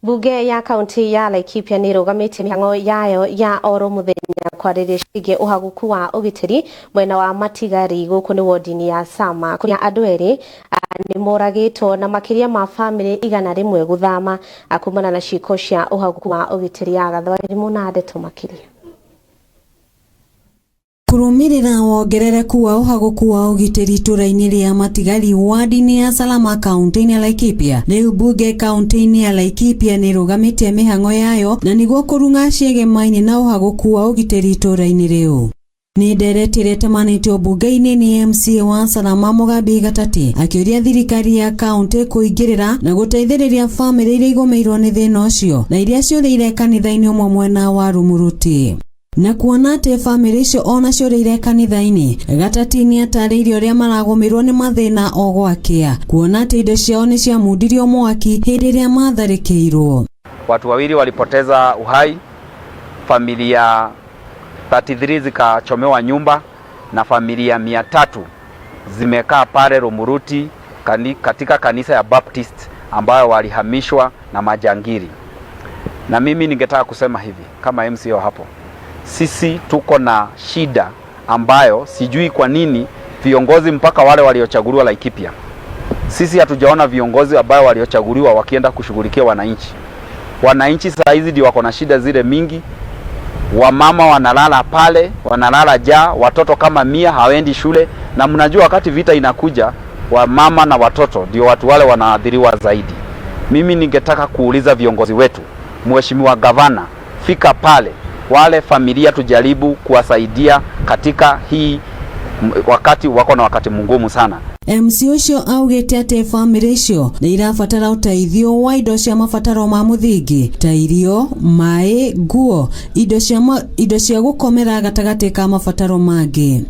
Bunge ya kaunti ya Laikipia nĩ ĩrũgamĩtie mĩhang'o yayo ya oro mũthenya kwarĩrĩria ciĩgiĩ ũhagũku wa ũgitĩri mwena wa Matigari. Gũkũ nĩ wodi-inĩ ya Sama kũrĩa andũ erĩ nĩ moragĩtwo na makĩria ma bamĩrĩ 100 gũthama kumana na ciĩko cia ũhagũku wa ũgitĩri. Agatha Wairimu na ndeto makĩria. Kũrũmĩrĩra wongerereku wa ũhagũku wa ũgitĩri itũra-inĩ rĩa Matigari, wadi-inĩ ya Salama, kaunti-inĩ ya Laikipia, rĩu mbunge kaunti-inĩ ya Laikipia nĩ ĩrũgamĩtie mĩhang'o yayo na nĩguo kũrung'a ciĩgemaine na ũhagũku wa ũgitĩri itũra-inĩ rĩu. Nĩ ndereti ĩrĩa ĩtamanĩtio mbunge-inĩ nĩ MCA wa Salama Mugambi Gatati, akĩũria thirikari ya kaunti kũingĩrĩra na gũteithĩrĩria bamĩrĩ iria igũmĩirwo nĩ thĩna ũcio na iria ciũrĩire kanitha-inĩ ũmwe mwena wa Rumuruti. Na kuona atĩ bamĩrĩ icio ona ciũrĩire kanitha-inĩ, Gatati nĩ atarĩirie ũrĩa maragũmĩrwo nĩ mathĩna o gwakĩa, kuona atĩ indo ciao nĩ ciamundirio mwaki hĩndĩ ĩrĩa matharĩkĩirwo. Watu wawili walipoteza uhai, familia 33 zikachomewa nyumba na familia 300 zimekaa pale Rumuruti katika kanisa ya Baptist ambayo walihamishwa na majangili. Na mimi ningetaka kusema hivi kama MCA hapo, sisi tuko na shida ambayo sijui kwa nini viongozi mpaka wale waliochaguliwa Laikipia, sisi hatujaona viongozi ambao waliochaguliwa wakienda kushughulikia wananchi. Wananchi saa hizi ndio wako na shida zile mingi. Wamama wanalala pale, wanalala jaa, watoto kama 100 hawaendi shule, na mnajua wakati vita inakuja, wamama na watoto ndio watu wale wanaathiriwa zaidi. Mimi ningetaka kuuliza viongozi wetu, Mheshimiwa Gavana, fika pale, wale familia tujaribu kuwasaidia katika hii wakati wako na wakati mgumu sana. MC ũcio augĩte atĩ bamĩrĩ icio nĩ irabatara ũteithio wa indo cia mabataro ma mũthingi ta irio, maĩ, nguo, indo cia gũkomera gatagatĩ ka mabataro mangĩ.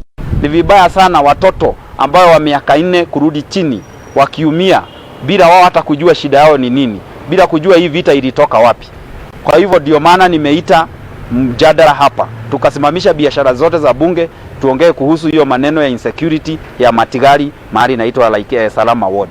Ni vibaya sana watoto ambao wa miaka 4 kurudi chini wakiumia bila wao hata kujua shida yao ni nini, bila kujua hii vita ilitoka wapi. Kwa hivyo ndio maana nimeita mjadala hapa, tukasimamisha biashara zote za bunge, tuongee kuhusu hiyo maneno ya insecurity ya Matigari mahali inaitwa like, Salama Ward.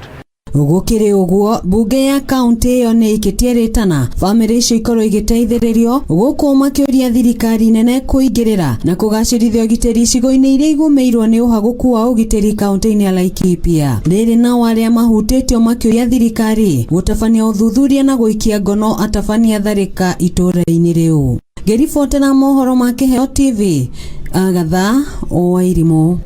Gũkĩrĩ ũguo, mbunge ya kaunti ĩyo nĩ ĩkĩtie rĩtana bamĩrĩ icio ikorwo igĩteithĩrĩrio, gũkũ makĩũria thirikari nene kũingĩrĩra na kũgacĩrithia ũgitĩri icigo-inĩ iria igũmĩirwo nĩ ũhagũku wa ũgitĩri kaunti-inĩ ya Laikipia. Rĩrĩ nao arĩa mahutĩtio makĩũria thirikari gũtabania ũthuthuria na gũikia ngono atabania tharĩka itũũra-inĩ rĩu. Ngĩribotera mohoro ma Kĩheo TV, Agatha Wairimũ.